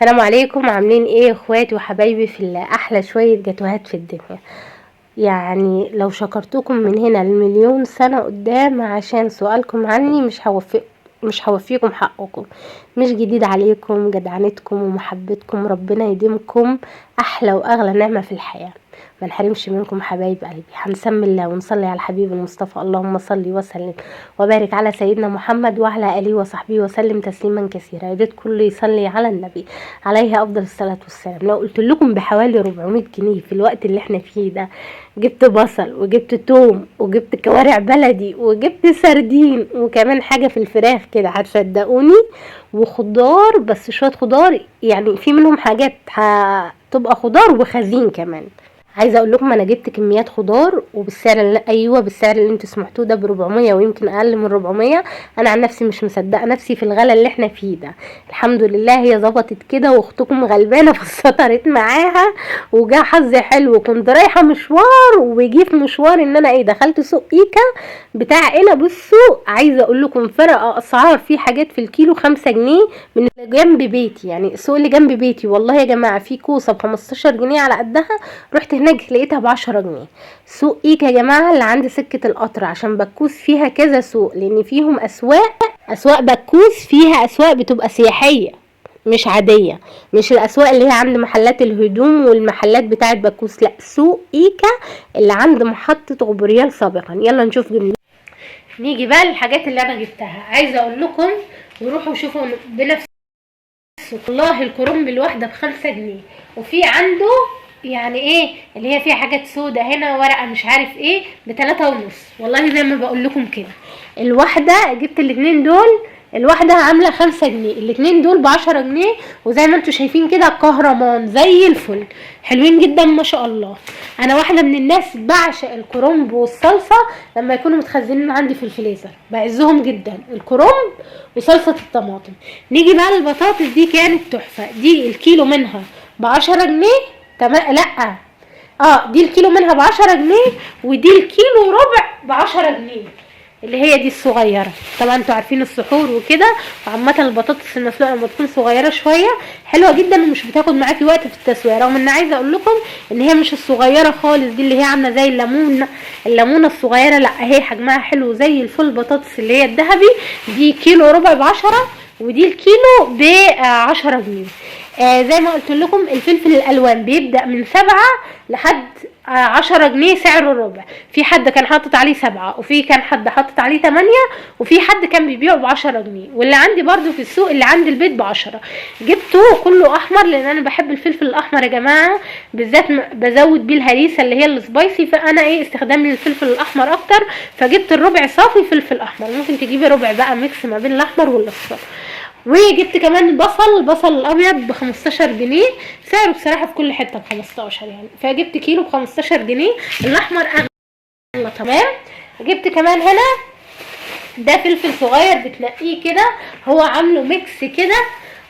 السلام عليكم، عاملين ايه اخواتي وحبايبي في الله؟ احلى شوية جاتوهات في الدنيا. يعني لو شكرتكم من هنا لمليون سنة قدام عشان سؤالكم عني مش هوفيكم حقكم. مش جديد عليكم جدعنتكم ومحبتكم، ربنا يديمكم احلى واغلى نعمة في الحياة. ما نحرمش منكم حبايب قلبي. هنسمي الله ونصلي على الحبيب المصطفى، اللهم صل وسلم وبارك على سيدنا محمد وعلى اله وصحبه وسلم تسليما كثيرا. يا ريت كله يصلي على النبي عليه افضل الصلاة والسلام. لو قلت لكم بحوالي 400 جنيه في الوقت اللي احنا فيه ده، جبت بصل وجبت توم وجبت كوارع بلدي وجبت سردين وكمان حاجة في الفراخ كده، هتصدقوني؟ وخضار، بس شوية خضار يعني، في منهم حاجات هتبقى خضار وخزين كمان. عايزه اقول لكم انا جبت كميات خضار وبالسعر اللي ايوه بالسعر اللي انتوا سمعتوه ده ب 400 ويمكن اقل من 400. انا عن نفسي مش مصدقه نفسي في الغلا اللي احنا فيه ده. الحمد لله هي ظبطت كده، واختكم غلبانه فسطرت معاها وجا حظي حلو. كنت رايحة مشوار وجي في مشوار ان انا ايه، دخلت سوق ايكا بتاع هنا. بصوا عايزه اقول لكم فرق اسعار في حاجات في الكيلو 5 جنيه من اللي جنب بيتي، يعني السوق اللي جنب بيتي والله يا جماعة في كوسة ب 15 جنيه على قدها، رحت هناك لقيتها ب10 جنيه. سوق ايكا يا جماعة اللي عند سكة القطر، عشان بكوس فيها كذا سوق، لان فيهم اسواق بكوس فيها اسواق بتبقى سياحية مش عادية، مش الاسواق اللي هي عند محلات الهدوم والمحلات بتاعه بكوس، لا سوق ايكا اللي عند محطة غبريال سابقا. يلا نشوف جملة. نيجي بقى للحاجات اللي انا جبتها. عايزه اقول لكم وروحوا شوفوا بنفسكم، والله الكرنب الواحدة ب5 جنيه، وفي عنده يعني ايه اللي هي فيها حاجات سودة هنا ورقة مش عارف ايه ب3.5. والله زي ما بقول لكم كده، الواحدة جبت الاتنين دول، الواحدة عامله 5 جنيه، الاتنين دول ب10 جنيه. وزي ما انتوا شايفين كده كهرمان زي الفل، حلوين جدا ما شاء الله. انا واحدة من الناس بعشق الكرنب والصلصه لما يكونوا متخزنين عندي في الفريزر، بعزهم جدا الكرنب وصلصه الطماطم. نيجي بقى للبطاطس، دي كانت تحفة. دي الكيلو منها ب10 جنيه، تمام؟ لا دي الكيلو منها ب10 جنيه، ودي الكيلو ربع ب10 جنيه اللي هي دي الصغيرة. طبعا انتوا عارفين السحور وكده، وعامة البطاطس المسلوقه لما تكون صغيرة شوية حلوة جدا ومش بتاخد معاكي وقت في التسوية، رغم ان عايزه اقول لكم ان هي مش الصغيرة خالص دي اللي هي عامله زي الليمونه الصغيرة، لا هي حجمها حلو زي الفل. البطاطس اللي هي الذهبي دي كيلو ربع ب10، ودي الكيلو ب10 جنيه. زي ما قلت لكم الفلفل الالوان بيبدا من 7 لحد 10 جنيه سعر الربع. في حد كان حاطط عليه 7، وفي كان حد حاطط عليه 8، وفي حد كان بيبيعه ب10 جنيه. واللي عندي برضو في السوق اللي عند البيت ب10. جبته كله احمر لان انا بحب الفلفل الاحمر يا جماعة، بالذات بزود بيه الهريسه اللي هي ال spicy، فانا ايه استخدامي للفلفل الاحمر اكتر، فجبت الربع صافي فلفل احمر. ممكن تجيبي ربع بقى mix ما بين الاحمر والاصفر. وجبت كمان البصل الابيض ب15 جنيه، سعره بصراحة في كل حتة ب15 يعني، فجبت كيلو ب15 جنيه. الاحمر اغلى تمام. جبت كمان هنا ده فلفل صغير بتنقيه كده، هو عامله mix كده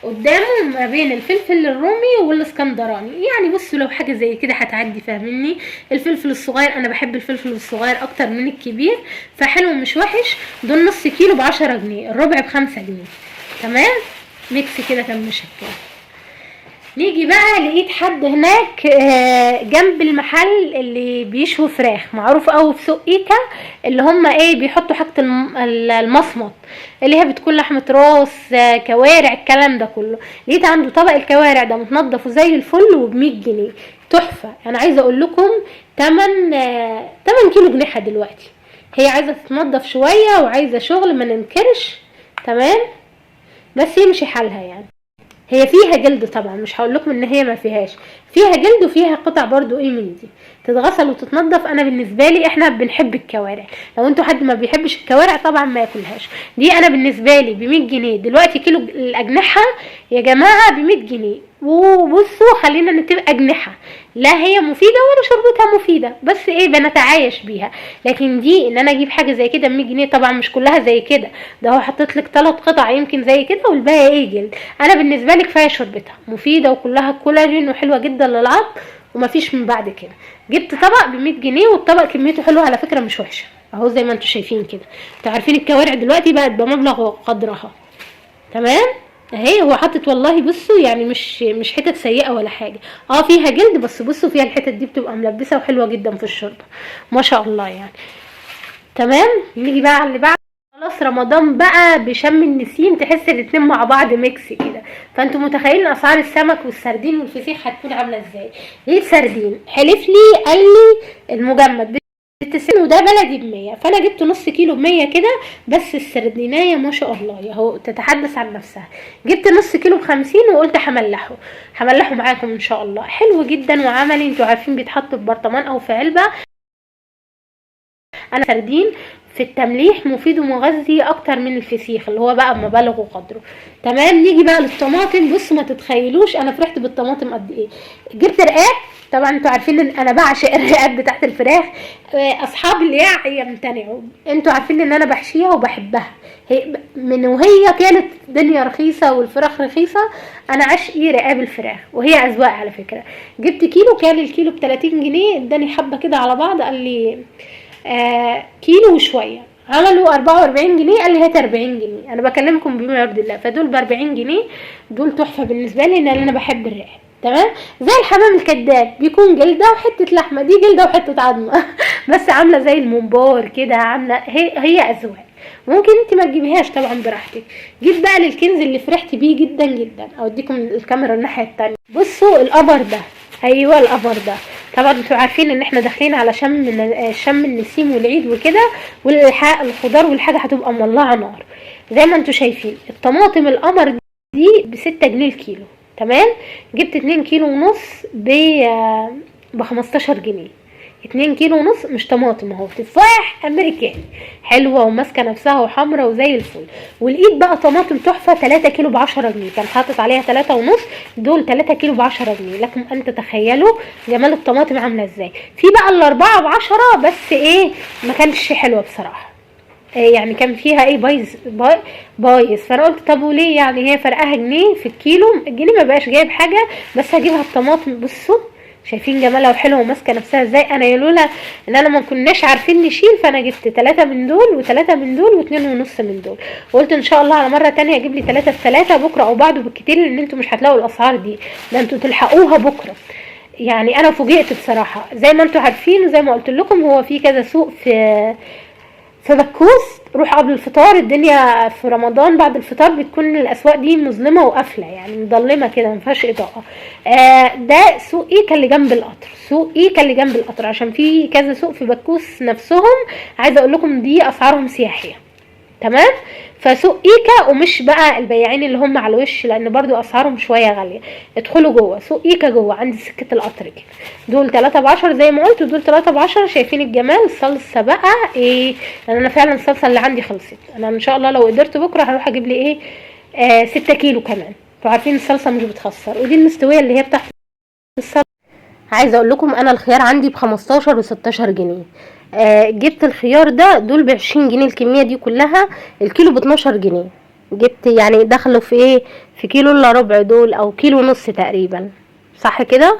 قدامه ما بين الفلفل الرومي والاسكندراني. يعني بصوا لو حاجة زي كده هتعدي، فاهميني؟ الفلفل الصغير انا بحب الفلفل الصغير اكتر من الكبير، فحلو مش وحش. دول نص كيلو ب10 جنيه، الربع ب5 جنيه تمام. mix كده كان مشكل. نيجي بقى لقيت حد هناك جنب المحل اللي بيشوي فراخ معروف قوي في سوق ايكا، اللي هم ايه بيحطوا حاجة المصمت اللي هي بتكون لحمه راس، كوارع، الكلام ده كله. لقيت عنده طبق الكوارع ده متنضف وزي الفل وب100 جنيه، تحفة. انا عايزه اقول لكم 8 كيلو جنيه دلوقتي. هي عايزه تتنضف شوية وعايزه شغل ما ننكرش، تمام، بس يمشي حالها يعني. هي فيها جلد طبعا، مش هقول لكم ان هي ما فيهاش، فيها جلد وفيها قطع برضو ايه من دي تتغسل وتتنضف. انا بالنسبة لي احنا بنحب الكوارع، لو انتوا حد ما بيحبش الكوارع طبعا ما ياكلهاش. دي انا بالنسبة لي ب100 جنيه دلوقتي كيلو الاجنحة يا جماعة ب100 جنيه. وبصوا خلينا نتبقى اجنحة، لا هي مفيدة ولا شربتها مفيدة، بس ايه بنتعايش بيها. لكن دي ان انا اجيب حاجة زي كده ب100 جنيه، طبعا مش كلها زي كده، ده هو حطيت لك 3 قطع يمكن زي كده والباقي ايه جلد. انا بالنسبة لي كفاية شربتها مفيدة وكلها كولاجين وحلوه جدا للعظم ومفيش من بعد كده. جبت طبق ب100 جنيه، والطبق كميته حلوة على فكرة مش وحشة اهو زي ما انتم شايفين كده. انتوا عارفين الكوارع دلوقتي بقت بمبلغ وقدرها تمام. اهي. هو حاطط والله بصوا يعني مش حتت سيئه ولا حاجة، فيها جلد بس بصوا فيها الحتت دي بتبقى ملبسه وحلوه جدا في الشوربة ما شاء الله يعني. تمام، نيجي بقى على اللي بعد. خلاص رمضان بقى بشم النسيم، تحس الاتنين مع بعض mix كده. فانتوا متخيلين اسعار السمك والسردين والفسيخ هتكون عامله ازاي. ليه السردين حلف لي قال لي المجمد ب90 وده بلدي ب100، فانا جبت نص كيلو ب100 كده. بس السردينايه ما شاء الله ياهو تتحدث عن نفسها. جبت نص كيلو ب50 وقلت هملحه معاكم ان شاء الله. حلو جدا وعملي، انتوا عارفين بيتحط في برطمان او في علبة. انا سردين في التمليح مفيد ومغذي اكتر من الفسيخ اللي هو بقى مبالغ وقدره. تمام، نيجي بقى للطماطم. بصوا ما تتخيلوش انا فرحت بالطماطم قد ايه. جبت رقاق، طبعا انتوا عارفين ان انا بعشق الرقاق بتاعت الفراخ، اصحاب الياع يمتنعوا، انتوا عارفين ان انا بحشيها وبحبها. هي من وهي كانت الدنيا رخيصة والفراخ رخيصة انا عشقي رقاب الفراخ، وهي اذواق على فكرة. جبت كيلو، كان الكيلو ب30 جنيه، اداني حبه كده على بعض، قال لي كيلو وشوية، عملوا 44 جنيه، قال لي هات 40 جنيه. انا بكلمكم بما يرضي الله. فدول ب40 جنيه، دول تحفة بالنسبة لي لان انا بحب الرقاب. تمام، زي الحمام الكذاب بيكون جلده وحتة لحمه، دي جلده وحتة عظمه بس عامله زي الممبار كده، عامله هي اذواق، ممكن انت ما تجيبيهاش طبعا براحتك. جيت بقى للكنز اللي فرحت بيه جدا جدا، اوديكم الكاميرا الناحية التانية. بصوا القمر ده، ايوه القمر ده، طبعا انتوا عارفين ان احنا داخلين على شم النسيم والعيد وكده، والحق الخضار والحاجة هتبقى مولعه نار زي ما انتوا شايفين. الطماطم القمر دي ب6 جنيه الكيلو. تمام، جبت 2 كيلو ونص ب15 جنيه، 2 كيلو ونص مش طماطم اهو، تفاح امريكاني حلوة وماسكه نفسها وحمرا وزي الفل. ولقيت بقى طماطم تحفة 3 كيلو ب10 جنيه، كان حاطط عليها 3 ونص، دول 3 كيلو ب10 جنيه. لكم ان تتخيلوا جمال الطماطم عامله ازاي. في بقى ال4 ب10 بس ايه ما كانش حلوة بصراحة، يعني كان فيها ايه بايظ. فانا قلت طب وليه يعني، هي فرقها جنيه في الكيلو، الجنيه ما بقاش جايب حاجة، بس هجيبها الطماطم. بصوا شايفين جمالها وحلوه وماسكه نفسها ازاي. انا يا لولا ان انا ما كناش عارفين نشيل، فانا جبت 3 من دول و3 من دول و2 ونص من دول، وقلت ان شاء الله على مرة تانية اجيب لي 3 في 3 بكره او بعده بالكتير، لان انتوا مش هتلاقوا الاسعار دي، ده انتوا تلحقوها بكره. يعني انا فوجئت بصراحة، زي ما انتوا عارفين وزي ما قلت لكم هو في كذا سوق في بكوس. روح قبل الفطار، الدنيا في رمضان بعد الفطار بتكون الاسواق دي مظلمة وقافله، يعني مظلمة كده ما فيهاش اضاءه. ده سوق ايكا اللي جنب القطر، سوق ايكا اللي جنب القطر، عشان في كذا سوق في بكوس نفسهم. عايزه اقول لكم دي اسعارهم سياحية. تمام، فسوق ايكا، ومش بقى البياعين اللي هم على الوش لان برضو اسعارهم شوية غالية. ادخلوا جوه سوق ايكا جوه عند سكة القطر كده. دول 3 ب10 زي ما قلت، ودول 3 ب10. شايفين الجمال. الصلصه بقى ايه، لان انا فعلا الصلصه اللي عندي خلصت. انا ان شاء الله لو قدرت بكره هروح اجيب لي ايه 6 كيلو كمان. انتوا عارفين الصلصه مش بتخسر. ودي المستويه اللي هي بتاعت الصلصه. عايزه اقول لكم انا الخيار عندي ب15 و16 جنيه. جبت الخيار ده دول ب20 جنيه الكمية دي كلها، الكيلو ب12 جنيه. جبت يعني دخلوا في ايه، في كيلو الا ربع دول او كيلو ونص تقريبا، صح كده،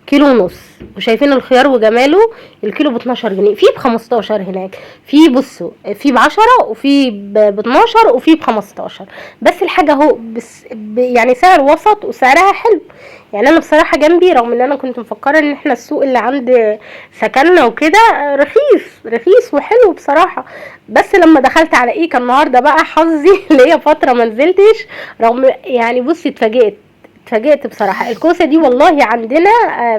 كيلو ونص. وشايفين الخيار وجماله، الكيلو ب12 جنيه. في ب15 هناك، في بصوا في ب10 وفي ب12 وفي ب15. بس الحاجة اهو بس يعني سعر وسط وسعرها حلو. يعني انا بصراحة جنبي، رغم ان انا كنت مفكرة ان احنا السوق اللي عند سكننا وكده رخيص رخيص وحلو بصراحة، بس لما دخلت على ايكا النهارده بقى حظي اللي هي فترة ما نزلتش، رغم يعني بصي اتفاجئت بصراحة. الكوسه دي والله عندنا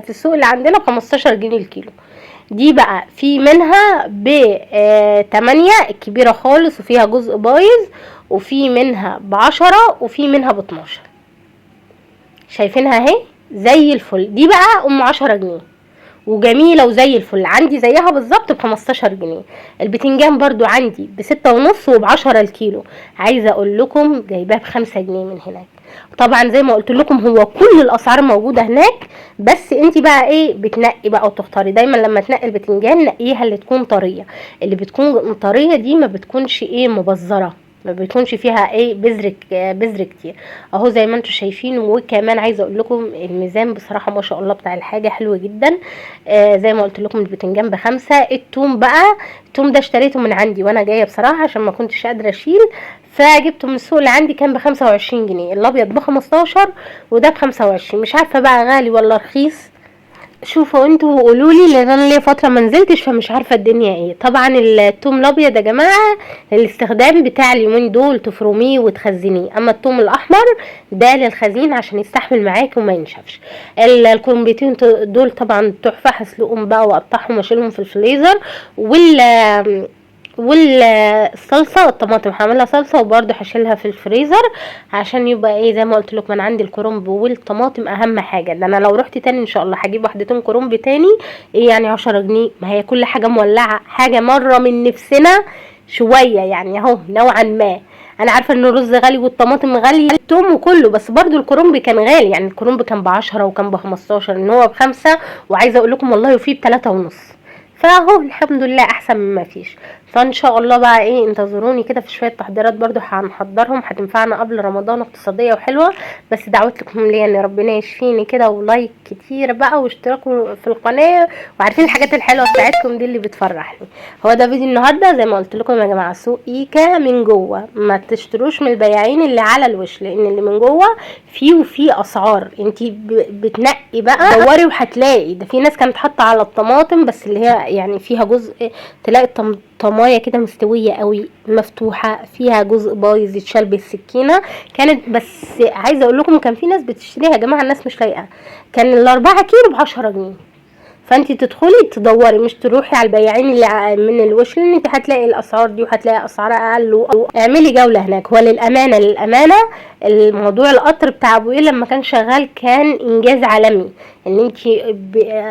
في السوق اللي عندنا ب15 جنيه الكيلو. دي بقى في منها ب8 الكبيرة خالص وفيها جزء بايظ، وفي منها ب10 وفي منها ب12. شايفينها اهي زي الفل. دي بقى 10 جنيه وجميلة وزي الفل، عندي زيها بالظبط ب15 جنيه. البتنجان برضو عندي ب6.5 وب10 الكيلو. عايزه اقول لكم جايباها ب5 جنيه من هناك. طبعا زي ما قلت لكم هو كل الاسعار موجودة هناك، بس انت بقى ايه بتنقي بقى وتختاري. دايما لما تنقي البتنجان نقيها اللي تكون طرية، اللي بتكون طرية دي ما بتكونش ايه مبذره، ما بيكونش فيها ايه بذر كتير اهو زي ما انتم شايفين. وكمان عايزه اقول لكم الميزان بصراحة ما شاء الله بتاع الحاجة حلو جدا. زي ما قلت لكم البتنجان ب5. التوم بقى، التوم ده اشتريته من عندي وانا جاية بصراحة عشان ما كنتش قادرة اشيل، فجبته من السوق اللي عندي كان ب25 جنيه، الابيض ب15 وده ب25. مش عارفه بقى غالي ولا رخيص، شوفوا انتوا وقولوا لي، لان انا ليا فترة ما نزلتش فمش عارفه الدنيا ايه. طبعا التوم الابيض يا جماعة الاستخدام بتاع اليومين دول تفرميه وتخزنيه، اما التوم الاحمر ده للخزين عشان يستحمل معاك وما ينشفش. الكرنبتين دول طبعا تحفة، هسلقهم بقى واقطعهم واشيلهم في الفريزر. والصلصه الطماطم هعملها صلصه وبرده هشيلها في الفريزر عشان يبقى ايه زي ما قلت لكم، انا عندي الكرنب والطماطم اهم حاجة. ده انا لو رحت تاني ان شاء الله هجيب واحدتين كرنب تاني، ايه يعني 10 جنيه، ما هي كل حاجة مولعه، حاجة مرة من نفسنا شوية يعني اهو نوعا ما. انا عارفه ان الرز غالي والطماطم غالية التوم وكله، بس برده الكرنب كان غالي، يعني الكرنب كان ب10 وكان ب15، ان هو ب5، وعايزه اقول لكم والله فيه ب3.5، فاهو الحمد لله احسن مما فيش. فان شاء الله بقى ايه انتظروني كده في شوية تحضيرات برضو هنحضرهم، هتنفعنا قبل رمضان، اقتصادية وحلوه. بس دعوتكم ليا ان ربنا يشفيني كده، و like كتير بقى واشتراك في القناة، وعارفين الحاجات الحلوة بتاعتكم دي اللي بتفرحني. هو ده فيديو النهارده زي ما قلت لكم يا جماعة، سوق ايكا من جوه، ما تشتروش من البياعين اللي على الوش، لان اللي من جوه فيه وفيه اسعار، انتي بتنقي بقى دوري وهتلاقي. ده في ناس كانت حاطه على الطماطم بس اللي هي يعني فيها جزء، تلاقي الطمايه كده مستوية قوي مفتوحة، فيها جزء بايظ يتشال بالسكينة كانت. بس عايزه اقول لكم كان في ناس بتشتريها يا جماعة، الناس مش لايقة، كان ال4 كيلو ب10 جنيه. فانت تدخلي تدوري، مش تروحي على البياعين اللي من الوش، لان انت هتلاقي الاسعار دي وهتلاقي اسعار اقل. اعملي جولة هناك. هو للامانة الموضوع القطر بتاع ابو قير لما كان شغال كان انجاز عالمي، ان انت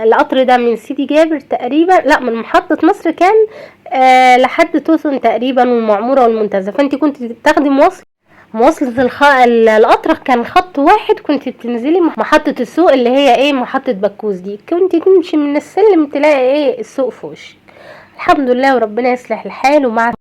القطر ده من سيدي جابر تقريبا، لا من محطة مصر كان لحد توسن تقريبا والمعموره والمنتزه، فانت كنت تاخدي مواصلة القطر كان خط واحد، كنت بتنزلي محطة السوق اللي هي ايه محطة بكوز دي، كنت تمشي من السلم تلاقي ايه السوق في وشك. الحمد لله وربنا يصلح الحال. ومع